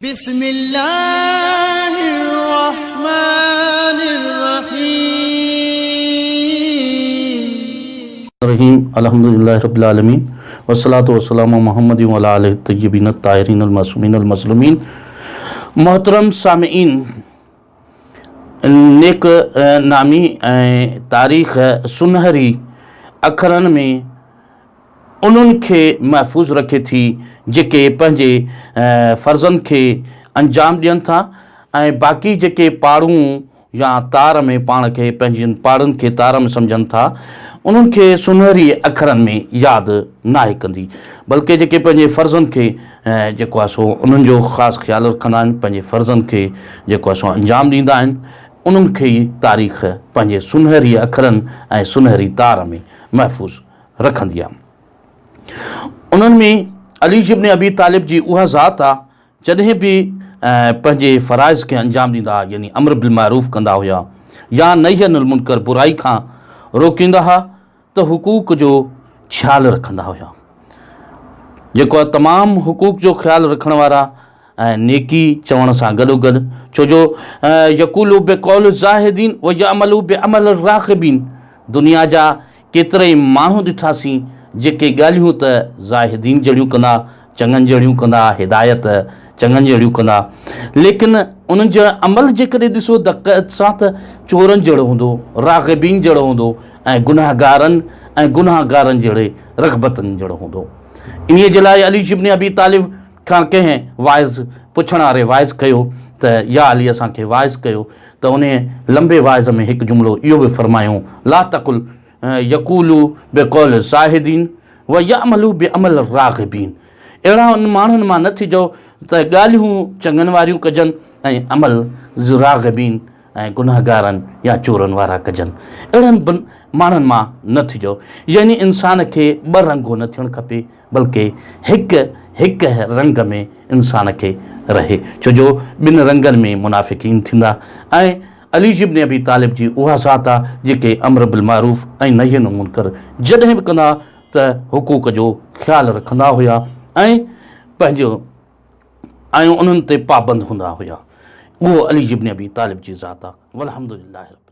بسم الله الرحمٰن الرحيم. الرحيم الحمد لله رب العالمين والصلوة والسلام محمد وعلي آله الطيبين الطاهرين المعصومين المظلومين محترم سامعين نيڪ نامي ۽ تاريخ سنهري اکرن ۾ انهن کي محفوظ رکي ٿي جيڪي پنهنجي فرضن کي انجام ڏين ٿا ۽ باقي جيڪي پاڙون يا تار ۾ پاڻ کي پنهنجين پاڙن کي تار ۾ سمجهن ٿا انهن کي سونهري اکرن ۾ ياد ناهي ڪندي بلڪه جيڪي پنهنجي فرضن کي جيڪو آهي سو انهن جو خاص خيال رکندا آهن پنهنجي فرضن کي جيڪو آهي سو انجام ڏيندا آهن انهن کي ئي تاريخ پنهنجي سونهري اکرن ۽ سونهري تار ۾ محفوظ رکندي آ. انهن ۾ علي ابن ابي طالب جي اها ذات آ جڏهن به پنهنجي فرائض کي انجام ڏيندا ها يعني امر بالمعروف ڪندا هيا يا نهي عن المنڪر برائي کان روڪيندا ها ته حقوق جو خيال رکندا هيا. جيڪو تمام حقوق جو خيال رکڻ وارا ۽ نيڪي چوڻ سان گڏوگڏ ڇو جو يقولو بقول الزاهدين ويعملو بعمل الراغبين دنيا جا ڪيترائي ماڻهو ڏٺاسين جيڪي ڳالهيون ته زاهدين جهڙيون ڪندا، چڱن جهڙيون ڪندا، هدايت چڱن جهڙيون ڪندا، ليڪن انهن جو عمل جيڪڏهن ڏسو دقت سان ته چورن جهڙو هوندو، راغبين جهڙو هوندو ۽ گنهگارن ۽ گنهگارن جهڙي رغبتن جهڙو هوندو. انهيء جي لاء علي ابن ابي طالب کان ڪنهن واعظ پڇڻ واري واعظ ڪيو ته يا علي اسان کي واعظ ڪيو ته انهيء لنبي واعظ ۾ هڪ جملو اهو به فرمايائون، لا تقل يقولو بقول الزاهدين ويعملو بعمل الراغبين اهڙا ان ماڻهن مان نه ٿجو ته ڳالهيون چڱن واريون ڪجن ۽ عمل راغبين ۽ گنهگارن يا چورن وارا ڪجن اهڙن ماڻهن مان نه ٿجو يعني انسان کي ٻه رنگو نه ٿيڻ کپي بلڪه هڪ هڪ رنگ ۾ انسان کي رهي ڇو جو ٻن رنگن ۾ منافقين ٿيندا ۽ علي ابن ابي طالب جي اها ذات آ جيڪي امر بالمعروف ۽ نهي عن المنڪر جڏهن به ڪندا ته حقوق جو خيال رکندا هيا ۽ پنهنجو ۽ انهن تي پابند هوندا هيا اهو علي ابن ابي طالب جي ذات آ والحمد لله رب.